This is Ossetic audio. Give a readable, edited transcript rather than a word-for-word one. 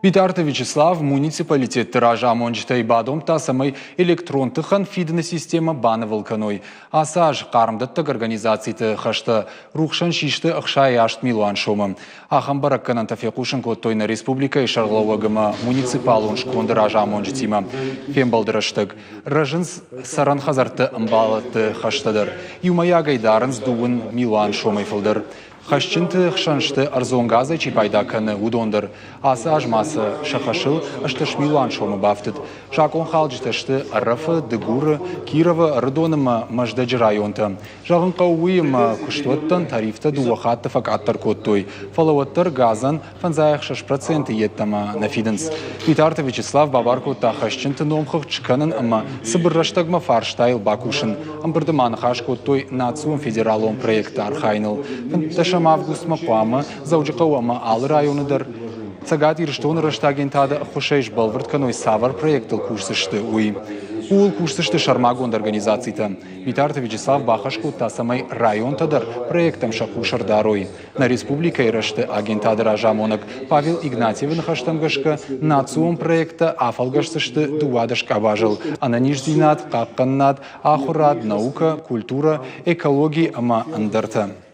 Битарты Вячеслав муниципалитетты разамонджытӕй бадомдта, цӕмӕй электрон тыхӕн фидыны системӕ банывыл кӕной. Ацы аз хъармдӕттӕг организациты хӕстӕ рухсӕн систы 68 милуан сомы. Ахӕм бӕрӕггӕнӕнтӕ фехъусын кодтой нӕ республикӕйы сӕргълӕууӕг ӕмӕ муниципалон сконды разамонджытимӕ фембӕлды рӕстӕг. Рӕзынц цӕрӕн хӕдзӕртты ӕмбалӕдты хӕстӕ дӕр. Иумӕйагӕй дарынц дыууын милуан сомӕй фылдӕр. Хӕсджынты хсӕн сты ӕрдзон газӕй чи пайда кӕны, уыдон дӕр. Ацы аз ма сӕ сӕ хӕсыл 80 милуан сомы бафтыд. Закъонхалджытӕ сты Ӕрӕфы, Дыгуры, Кировы, Ӕрыдон ӕмӕ Мӕздӕджы районтӕ. Зӕгъын хъӕуы уый, ӕмӕ куыстуӕттӕн тарифтӕ дыууӕ хатты фӕкъаддӕр кодтой, фӕлӕ уӕддӕр газӕн 56% йеддӕмӕ нӕ фидынц. Битарты Вячеслав бабар кодта хӕсджынты номхыгъд скӕнын ӕмӕ цыбыр рӕстӕгмӕ фарстайыл бакусын. Ӕмбырды ма ныхас кодтой национ федералон проекты архайыныл. 15 августмӕ хъуамӕ Дзӕуджыхъӕу ӕмӕ алы районы дӕр Цӕгат Ирыстоны рӕстагентады ӕххуысӕй сбӕлвырд кӕной, цавӕр проекттыл кусдзысты, уый. Ууыл кусдзысты сӕрмагонд организацитӕ. Битарты Вячеслав бахӕс кодта, цӕмӕй районтӕ дӕр проекттӕм сӕ хъус ӕрдарой. Нӕ республикӕйы рӕзты агентады разамонӕг Павел Игнатьевы ныхӕстӕм гӕсгӕ, национ проекттӕ афӕлгӕсдзысты 12 къабазыл ӕнӕниздзинад, хъахъхъӕнынад, ахуырад, наукӕ, культурӕ, экологи ӕмӕ ӕндӕртӕ.